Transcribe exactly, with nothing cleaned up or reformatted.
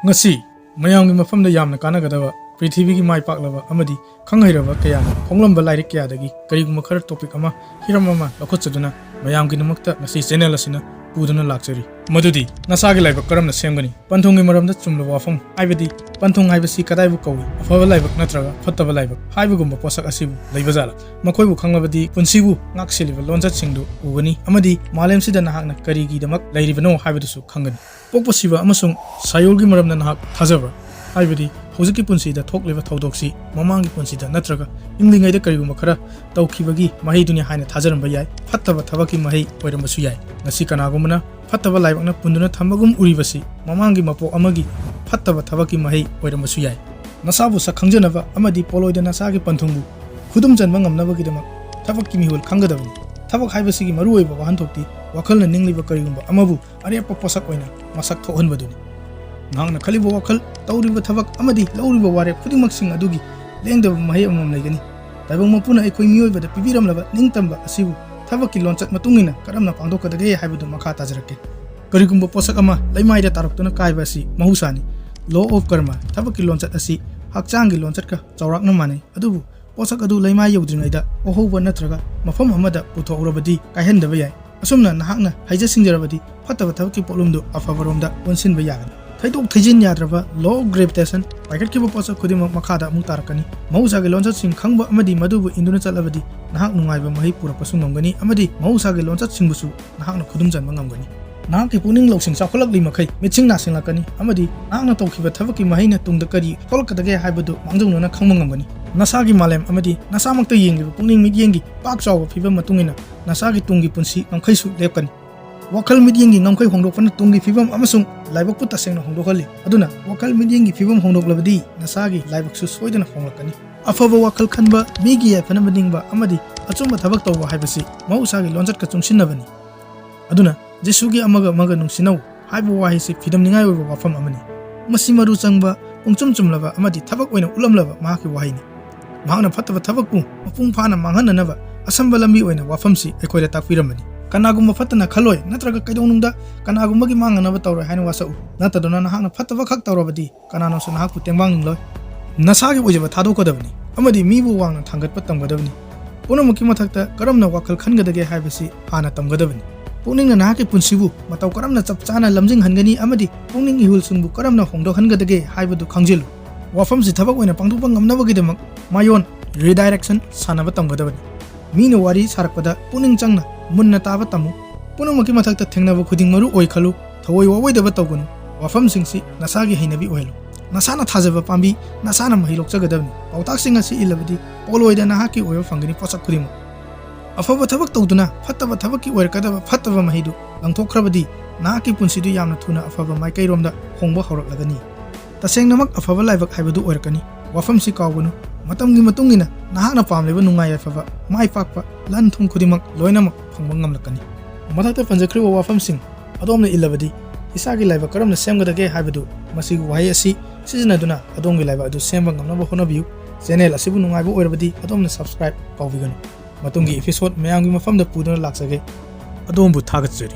ꯉꯁꯤ ꯃꯌꯥꯝꯒꯤ ꯃꯐꯝꯗ ꯌꯥꯝꯅ ꯀꯥꯟꯅꯒꯗꯕ, ꯄ꯭ꯔꯤꯊꯤꯕꯤꯒꯤ ꯃꯥꯏ ꯄꯥꯛꯂꯕ ꯑꯃꯗꯤ ꯈꯪꯍꯩꯔꯕ ꯀꯌꯥꯅ ꯐꯣꯡꯂꯝꯕ ꯂꯥꯏꯔꯤꯛ ꯀꯌꯥꯗꯒꯤ ꯀꯔꯤꯒꯨꯝꯕ ꯈꯔ, ꯇꯣꯄꯤꯛ ꯑꯃ, ꯍꯤꯔꯝ ꯑꯃ ꯂꯧꯈꯠꯆꯗꯨꯅ ꯃꯌꯥꯝꯒꯤꯗꯃꯛꯇ ꯉꯁꯤ ꯆꯦꯅꯦꯜ ꯑꯁꯤꯅ ꯄꯨꯗꯨꯅ ꯂꯥꯛꯆꯔꯤ꯫ ꯃꯗꯨꯗꯤ ꯅꯁꯥꯒꯤ ꯂꯥꯏꯕꯛ ꯀꯔꯝꯅ ꯁꯦꯝꯒꯅꯤ? ꯄꯟꯊꯨꯡꯒꯤ ꯃꯔꯝꯗ ꯆꯨꯝꯂꯕ ꯋꯥꯐꯝ, ꯍꯥꯏꯕꯗꯤ ꯄꯟꯊꯨꯡ ꯍꯥꯏꯕꯁꯤ ꯀꯗꯥꯏꯕꯨ ꯀꯧꯏ? ꯑꯐꯕ ꯂꯥꯏꯕꯛ ꯅꯠꯇ꯭ꯔꯒ ꯐꯠꯇꯕ ꯂꯥꯏꯕꯛ ꯍꯥꯏꯕꯒꯨꯝꯕ ꯄꯣꯠꯁꯛ ꯑꯁꯤꯕꯨ ꯂꯩꯕꯖꯥꯠꯂꯥ? ꯃꯈꯣꯏꯕꯨ ꯈꯪꯂꯕꯗꯤ ꯄꯨꯟꯁꯤꯕꯨ ꯉꯥꯛꯁꯦꯜꯂꯤꯕ ꯂꯣꯟꯆꯠꯁꯤꯡꯗꯨ ꯎꯒꯅꯤ ꯑꯃꯗꯤ ꯃꯥꯂꯦꯝꯁꯤꯗ ꯅꯍꯥꯛꯅ ꯀꯔꯤꯒꯤꯗꯃꯛ ꯂꯩꯔꯤꯕꯅꯣ ꯍꯥꯏꯕꯗꯨꯁꯨ ꯈꯪꯒꯅꯤ꯫ ꯄꯣꯛꯄ, ꯁꯤꯕ ꯑꯃꯁꯨꯡ ꯁꯥꯏꯑꯣꯜꯒꯤ ꯃꯔꯝꯗ ꯅꯍꯥꯛ ꯊꯥꯖꯕ꯭ꯔꯥ? ꯍꯥꯏꯕꯗꯤ ꯍꯧꯖꯤꯛꯀꯤ ꯄꯨꯟꯁꯤꯗ ꯊꯣꯛꯂꯤꯕ ꯊꯧꯗꯣꯛꯁꯤ ꯃꯃꯥꯡꯒꯤ ꯄꯨꯟꯁꯤꯗ ꯅꯠꯇ꯭ꯔꯒ ꯍꯤꯡꯂꯤꯉꯩꯗ ꯀꯔꯤꯒꯨꯝꯕ ꯈꯔ ꯇꯧꯈꯤꯕꯒꯤ ꯃꯍꯩꯗꯨꯅꯤ ꯍꯥꯏꯅ ꯊꯥꯖꯔꯝꯕ ꯌꯥꯏ꯫ ꯐꯠꯇꯕ ꯊꯕꯛꯀꯤ ꯃꯍꯩ ꯑꯣꯏꯔꯝꯕꯁꯨ ꯌꯥꯏ꯫ ꯉꯁꯤ ꯀꯅꯥꯒꯨꯝꯕꯅ ꯐꯠꯇꯕ ꯂꯥꯏꯕꯛꯅ ꯄꯨꯟꯗꯨꯅ ꯊꯝꯕꯒꯨꯝ ꯎꯔꯤꯕꯁꯤ ꯃꯃꯥꯡꯒꯤ ꯃꯄꯣꯛ ꯑꯃꯒꯤ ꯐꯠꯇꯕ ꯊꯕꯛꯀꯤ ꯃꯍꯩ ꯑꯣꯏꯔꯝꯕꯁꯨ ꯌꯥꯏ꯫ ꯅꯁꯥꯕꯨ ꯁꯛ ꯈꯪꯖꯅꯕ ꯑꯃꯗꯤ ꯄꯣꯠꯂꯣꯏꯗ ꯅꯁꯥꯒꯤ ꯄꯟꯊꯨꯡꯕꯨ ꯈꯨꯗꯨꯝ ꯆꯟꯕ ꯉꯝꯅꯕꯒꯤꯗꯃꯛ ꯊꯕꯛꯀꯤ ꯃꯤꯍꯨꯜ ꯈꯪꯒꯗꯕꯅꯤ꯫ ꯊꯕꯛ ꯍꯥꯏꯕꯁꯤꯒꯤ ꯃꯔꯨꯑꯣꯏꯕ ꯋꯥꯍꯟꯊꯣꯛꯇꯤ ꯋꯥꯈꯜꯅ ꯅꯤꯡꯂꯤꯕ ꯀꯔꯤꯒꯨꯝꯕ ꯑꯃꯕꯨ ꯑꯔꯦꯞꯄ ꯄꯣꯠꯁꯛ ꯑꯣꯏꯅ ꯃꯁꯛ ꯊꯣꯛꯍꯟꯕꯗꯨꯅꯤ꯫ ꯅꯍꯥꯛꯅ ꯈꯜꯂꯤꯕ ꯋꯥꯈꯜ, ꯇꯧꯔꯤꯕ ꯊꯕꯛ ꯑꯃꯗꯤ ꯂꯧꯔꯤꯕ ꯋꯥꯔꯦꯞ ꯈꯨꯗꯤꯡꯃꯛꯁꯤꯡ ꯑꯗꯨꯒꯤ ꯂꯦꯡꯗꯕ ꯃꯍꯩ ꯑꯃꯃꯝ ꯂꯩꯒꯅꯤ꯫ ꯇꯥꯏꯕꯪ ꯃꯄꯨꯅ ꯑꯩꯈꯣꯏ ꯃꯤꯑꯣꯏꯕꯗ ꯄꯤꯕꯤꯔꯝꯂꯕ ꯅꯤꯡꯇꯝꯕ ꯑꯁꯤꯕꯨ ꯊꯕꯛꯀꯤ ꯂꯣꯟꯆꯠ ꯃꯇꯨꯡ ꯏꯟꯅ ꯀꯔꯝꯅ ꯄꯥꯡꯊꯣꯛꯀꯗꯒꯦ ꯍꯥꯏꯕꯗꯨ ꯃꯈꯥ ꯇꯥꯖꯔꯛꯀꯦ꯫ ꯀꯔꯤꯒꯨꯝꯕ ꯄꯣꯠꯁꯛ ꯑꯃ ꯂꯩꯃꯥꯏꯗ ꯇꯥꯔꯛꯇꯨꯅ ꯀꯥꯏꯕ ꯑꯁꯤ ꯃꯍꯧꯁꯥꯅꯤ꯫ Law of karma, ꯊꯕꯛꯀꯤ ꯂꯣꯟꯆꯠ ꯑꯁꯤ ꯍꯛꯆꯥꯡꯒꯤ ꯂꯣꯟꯆꯠꯀ ꯆꯥꯎꯔꯥꯛꯅ ꯃꯥꯟꯅꯩ, ꯑꯗꯨꯕꯨ ꯄꯣꯠꯁꯛ ꯑꯗꯨ ꯂꯩꯃꯥꯏ ꯌꯧꯗ꯭ꯔꯤꯉꯩꯗ ꯑꯣꯍꯧꯕ ꯅꯠꯇ꯭ꯔꯒ ꯃꯐꯝ ꯑꯃꯗ ꯄꯨꯊꯣꯛꯍꯧꯔꯕꯗꯤ ꯀꯥꯏꯍꯟꯗꯕ ꯌꯥꯏ꯫ ꯑꯁꯨꯝꯅ ꯅꯍꯥꯛꯅ ꯍꯩꯖ ꯁꯤꯡꯖꯔꯕꯗꯤ ꯐꯠꯇꯕ ꯊꯕꯛꯀꯤ ꯄꯣꯠꯂꯨꯝꯗꯨ ꯑꯐꯕꯔꯣꯝꯗ ꯑꯣꯟꯁꯤꯟꯕ ꯌꯥꯒꯅꯤ꯫ ꯊꯩꯗꯣꯛ ꯊꯩꯖꯤꯟ ꯌꯥꯗ꯭ꯔꯕ law of gravitation, ꯄꯥꯏꯈꯠꯈꯤꯕ ꯄꯣꯠꯁꯛ ꯈꯨꯗꯤꯡꯃꯛ ꯃꯈꯥꯗ ꯑꯃꯨꯛ ꯇꯥꯔꯛꯀꯅꯤ꯫ ꯃꯍꯧꯁꯥꯒꯤ ꯂꯣꯟꯆꯠꯁꯤꯡ ꯈꯪꯕ ꯑꯃꯗꯤ ꯃꯗꯨꯕꯨ ꯏꯟꯗꯨꯅ ꯆꯠꯂꯕꯗꯤ ꯅꯍꯥꯛ ꯅꯨꯡꯉꯥꯏꯕ ꯃꯍꯩ ꯄꯨꯔꯛꯄꯁꯨ ꯉꯝꯒꯅꯤ ꯑꯃꯗꯤ ꯃꯍꯧꯁꯥꯒꯤ ꯂꯣꯟꯆꯠꯁꯤꯡꯕꯨꯁꯨ ꯅꯍꯥꯛꯅ ꯈꯨꯗꯨꯝ ꯆꯟꯕ ꯉꯝꯒꯅꯤ꯫ ꯅꯍꯥꯛꯀꯤ ꯄꯨꯛꯅꯤꯡ ꯂꯧꯁꯤꯡ ꯆꯥꯎꯈꯠꯂꯛꯂꯤ ꯃꯈꯩ ꯃꯤꯠꯁꯤꯡ ꯅꯥꯁꯤꯡꯂꯛꯀꯅꯤ ꯑꯃꯗꯤ ꯅꯍꯥꯛꯅ ꯇꯧꯈꯤꯕ ꯊꯕꯛꯀꯤ ꯃꯍꯩꯅ ꯇꯨꯡꯗ ꯀꯔꯤ ꯊꯣꯛꯂꯛꯀꯗꯒꯦ ꯍꯥꯏꯕꯗꯨ ꯃꯥꯡꯖꯧꯅꯅ ꯈꯪꯕ ꯉꯝꯒꯅꯤ꯫ ꯅꯁꯥꯒꯤ ꯃꯥꯂꯦꯝ ꯑꯃꯗꯤ ꯅꯁꯥꯃꯛꯇ ꯌꯦꯡꯂꯤꯕ ꯄꯨꯛꯅꯤꯡ ꯃꯤꯠꯌꯦꯡꯒꯤ ꯄꯥꯛ ꯆꯥꯎꯕ ꯐꯤꯕꯝ ꯃꯇꯨꯡ ꯏꯟꯅ ꯅꯁꯥꯒꯤ ꯇꯨꯡꯒꯤ ꯄꯨꯟꯁꯤ ꯉꯝꯈꯩꯁꯨ ꯂꯦꯞꯀꯅꯤ꯫ ꯋꯥꯈꯜ ꯃꯤꯠꯌꯦꯡꯒꯤ ꯉꯝꯈꯩ ꯍꯣꯡꯗꯣꯛꯄꯅ ꯇꯨꯡꯒꯤ ꯐꯤꯕꯝ ꯑꯃꯁꯨꯡ ꯂꯥꯏꯕꯛꯄꯨ ꯇꯁꯦꯡꯅ ꯍꯣꯡꯗꯣꯛꯍꯜꯂꯤ꯫ ꯑꯗꯨꯅ ꯋꯥꯈꯜ ꯃꯤꯠꯌꯦꯡꯒꯤ ꯐꯤꯕꯝ ꯍꯣꯡꯗꯣꯛꯂꯕꯗꯤ ꯅꯁꯥꯒꯤ ꯂꯥꯏꯕꯛꯁꯨ ꯁꯣꯏꯗꯅ ꯍꯣꯡꯂꯛꯀꯅꯤ꯫ ꯑꯐꯕ ꯋꯥꯈꯜ ꯈꯟꯕ, ꯃꯤꯒꯤ ꯌꯥꯏꯐꯅꯕ ꯅꯤꯡꯕ ꯑꯃꯗꯤ ꯑꯆꯨꯝꯕ ꯊꯕꯛ ꯇꯧꯕ ꯍꯥꯏꯕꯁꯤ ꯃꯍꯧꯁꯥꯒꯤ ꯂꯣꯟꯆꯠꯀ ꯆꯨꯡꯁꯤꯟꯅꯕꯅꯤ꯫ ꯑꯗꯨꯅ ꯖꯤꯁꯨꯒꯤ "ꯑꯃꯒ ꯑꯃꯒ ꯅꯨꯡꯁꯤꯅꯧ" ꯍꯥꯏꯕ ꯋꯥꯍꯩꯁꯤ ꯐꯤꯗꯝꯅꯤꯡꯉꯥꯏ ꯑꯣꯏꯕ ꯋꯥꯐꯝ ꯑꯃꯅꯤ꯫ ꯃꯁꯤ ꯃꯔꯨ ꯆꯪꯕ, ꯄꯨꯡꯆꯨꯝ ꯆꯨꯝꯂꯕ ꯑꯃꯗꯤ ꯊꯕꯛ ꯑꯣꯏꯅ ꯎꯠꯂꯝꯂꯕ ꯃꯍꯥꯛꯀꯤ ꯋꯥꯍꯩꯅꯤ꯫ ꯃꯍꯥꯛꯅ ꯐꯠꯇꯕ ꯊꯕꯛꯄꯨ ꯃꯄꯨꯡ ꯐꯥꯅ ꯃꯥꯡꯍꯟꯅꯅꯕ ꯑꯁꯝꯕ ꯂꯝꯕꯤ ꯑꯣꯏꯅ ꯋꯥꯐꯝꯁꯤ ꯑꯩꯈꯣꯏꯗ ꯇꯥꯛꯄꯤꯔꯝꯕꯅꯤ꯫ ꯀꯅꯥꯒꯨꯝꯕ ꯐꯠꯇꯅ ꯈꯜꯂꯣꯏ ꯅꯠꯇ꯭ꯔꯒ ꯀꯩꯗꯧꯅꯨꯡꯗ ꯀꯅꯥꯒꯨꯝꯕꯒꯤ ꯃꯥꯡꯅꯅꯕ ꯇꯧꯔꯣꯏ ꯍꯥꯏꯅ ꯋꯥꯁꯛꯎ꯫ ꯅꯠꯇꯗꯨꯅ ꯅꯍꯥꯛꯅ ꯐꯠꯇꯕ ꯈꯛ ꯇꯧꯔꯕꯗꯤ ꯀꯅꯥꯅꯁꯨ ꯅꯍꯥꯛꯄꯨ ꯇꯦꯡꯕꯥꯡꯅꯤꯡꯂꯣꯏ꯫ ꯅꯁꯥꯒꯤ ꯑꯣꯏꯖꯕ ꯊꯥꯗꯣꯛꯀꯗꯕꯅꯤ ꯑꯃꯗꯤ ꯃꯤꯕꯨ ꯋꯥꯡꯅ ꯊꯥꯡꯒꯠꯄ ꯇꯝꯒꯗꯕꯅꯤ꯫ ꯄꯨꯝꯅꯃꯛꯀꯤ ꯃꯊꯛꯇ ꯀꯔꯝꯅ ꯋꯥꯈꯜ ꯈꯟꯒꯗꯒꯦ ꯍꯥꯏꯕꯁꯤ ꯍꯥꯟꯅ ꯇꯝꯒꯗꯕꯅꯤ꯫ ꯄꯨꯛꯅꯤꯡꯅ ꯅꯍꯥꯛꯀꯤ ꯄꯨꯟꯁꯤꯕꯨ ꯃꯇꯧ ꯀꯔꯝꯅ ꯆꯞ ꯆꯥꯅ ꯂꯝꯖꯤꯡꯍꯟꯒꯅꯤ ꯑꯃꯗꯤ ꯄꯨꯛꯅꯤꯡ ꯏꯍꯨꯜꯁꯤꯡꯕꯨ ꯀꯔꯝꯅ ꯍꯣꯡꯗꯣꯛꯍꯟꯒꯗꯒꯦ ꯍꯥꯏꯕꯗꯨ ꯈꯪꯖꯤꯜꯂꯨ꯫ ꯋꯥꯐꯝꯁꯤ ꯊꯕꯛ ꯑꯣꯏꯅ ꯄꯥꯡꯊꯣꯛꯄ ꯉꯝꯅꯕꯒꯤꯗꯃꯛ ꯃꯥꯏꯑꯣꯟ, redirection, ꯁꯥꯟꯅꯕ ꯇꯝꯒꯗꯕꯅꯤ꯫ ꯃꯤꯅ ꯋꯥꯔꯤ ꯁꯥꯔꯛꯄꯗ ꯄꯨꯛꯅꯤꯡ ꯆꯪꯅ ꯃꯨꯟꯅ ꯇꯥꯕ ꯇꯝꯃꯨ꯫ ꯄꯨꯝꯅꯃꯛꯀꯤ ꯃꯊꯛꯇ ꯊꯦꯡꯅꯕ ꯈꯨꯗꯤꯡ ꯃꯔꯨ ꯑꯣꯏ ꯈꯜꯂꯨ꯫ ꯊꯑꯣꯏ ꯋꯥꯑꯣꯏꯗꯕ ꯇꯧꯒꯅꯨ꯫ ꯋꯥꯐꯝꯁꯤꯡꯁꯤ ꯅꯁꯥꯒꯤ ꯍꯩꯅꯕꯤ ꯑꯣꯏꯍꯜꯂꯨ꯫ ꯅꯁꯥꯅ ꯊꯥꯖꯕ ꯄꯥꯝꯕꯤ ꯅꯁꯥꯅ ꯃꯍꯩ ꯂꯣꯛꯆꯒꯗꯕꯅꯤ꯫ ꯄꯥꯎꯇꯥꯛꯁꯤꯡ ꯑꯁꯤ ꯏꯜꯂꯕꯗꯤ ꯄꯣꯠꯂꯣꯏꯗ ꯅꯍꯥꯛꯀꯤ ꯑꯣꯏꯕ ꯐꯪꯒꯅꯤ ꯄꯣꯠꯁꯛ ꯈꯨꯗꯤꯡꯃꯛ꯫ ꯑꯐꯕ ꯊꯕꯛ ꯇꯧꯗꯨꯅ ꯐꯠꯇꯕ ꯊꯕꯛꯀꯤ ꯑꯣꯏꯔꯛꯀꯗꯕ ꯐꯠꯇꯕ ꯃꯍꯩꯗꯨ ꯂꯪꯊꯣꯛꯈ꯭ꯔꯕꯗꯤ ꯅꯍꯥꯛꯀꯤ ꯄꯨꯟꯁꯤꯗꯨ ꯌꯥꯝꯅ ꯊꯨꯅ ꯑꯐꯕ ꯃꯥꯏꯀꯩꯔꯣꯝꯗ ꯍꯣꯡꯕ ꯍꯧꯔꯛꯂꯒꯅꯤ꯫ ꯇꯁꯦꯡꯅꯃꯛ ꯑꯐꯕ ꯂꯥꯏꯕꯛ ꯍꯥꯏꯕꯗꯨ ꯑꯣꯏꯔꯛꯀꯅꯤ꯫ ꯋꯥꯐꯝꯁꯤ ꯀꯥꯎꯒꯅꯨ, ꯃꯇꯝꯒꯤ ꯃꯇꯨꯡ ꯏꯟꯅ ꯅꯍꯥꯛꯅ ꯄꯥꯝꯂꯤꯕ ꯅꯨꯡꯉꯥꯏ ꯌꯥꯏꯐꯕ, ꯃꯥꯏ ꯄꯥꯛꯄ, ꯂꯟ ꯊꯨꯝ ꯈꯨꯗꯤꯡꯃꯛ ꯂꯣꯏꯅꯃꯛ ꯐꯪꯕ ꯉꯝꯂꯛꯀꯅꯤ꯫ ꯃꯊꯛꯇ ꯄꯟꯖꯈ꯭ꯔꯤꯕ ꯋꯥꯐꯝꯁꯤꯡ ꯑꯗꯣꯝꯅ ꯏꯜꯂꯕꯗꯤ ꯏꯁꯥꯒꯤ ꯂꯥꯏꯕꯛ ꯀꯔꯝꯅ ꯁꯦꯝꯒꯗꯒꯦ ꯍꯥꯏꯕꯗꯨ ꯃꯁꯤꯒꯤ ꯋꯥꯍꯩ ꯑꯁꯤ ꯁꯤꯖꯤꯟꯅꯗꯨꯅ ꯑꯗꯣꯝꯒꯤ ꯂꯥꯏꯕꯛ ꯑꯗꯨ ꯁꯦꯝꯕ ꯉꯝꯅꯕ ꯍꯣꯠꯅꯕꯤꯌꯨ꯫ Channel ꯑꯁꯤꯕꯨ ꯅꯨꯡꯉꯥꯏꯕ ꯑꯣꯏꯔꯕꯗꯤ ꯑꯗꯣꯝꯅ subscribe ꯀꯥꯎꯕꯤꯒꯅꯨ꯫ ꯃꯇꯨꯡꯒꯤ episode ꯃꯌꯥꯝꯒꯤ ꯃꯐꯝꯗ ꯄꯨꯗꯨꯅ ꯂꯥꯛꯆꯒꯦ꯫ ꯑꯗꯣꯝꯕꯨ ꯊꯥꯒꯠꯆꯔꯤ꯫